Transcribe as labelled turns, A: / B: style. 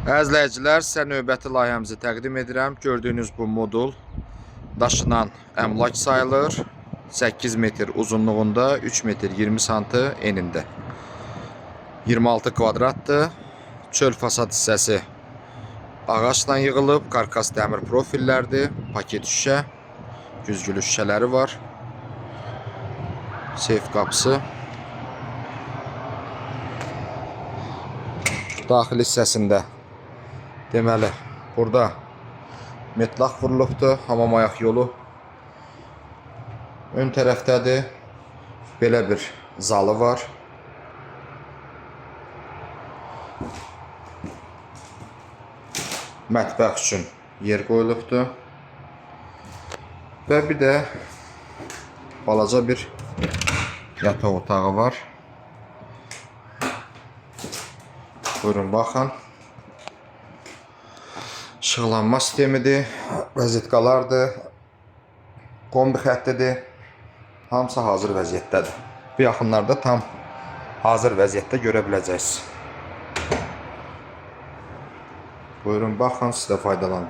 A: Əzizləyicilər, sizə növbəti layihəmizi təqdim edirəm. Gördüyünüz bu modul daşınan əmlak sayılır. 8 metr uzunluğunda, 3 metr 20 santı enində. 26 kvadratdır. Çöl fasad hissəsi ağacla yığılıb, karkas dəmir profillərdir, paket şüşə, güzgülü şüşələri var. Seyf qapısı. Daxili hissəsində deməli, burada metlaq vurulubdur, hamam ayaq yolu ön tərəfdədir. Belə bir zalı var. Mətbəx üçün yer qoyulubdur. Və bir də balaca bir yataq otağı var. Buyurun baxın. İşıqlanma sistemidir, rozetkalardır, kombi xəttidir. Hamısı hazır vəziyyətdədir. Bu yaxınlarda tam hazır vəziyyətdə görə biləcəksiniz. Buyurun baxın, siz də faydalanın.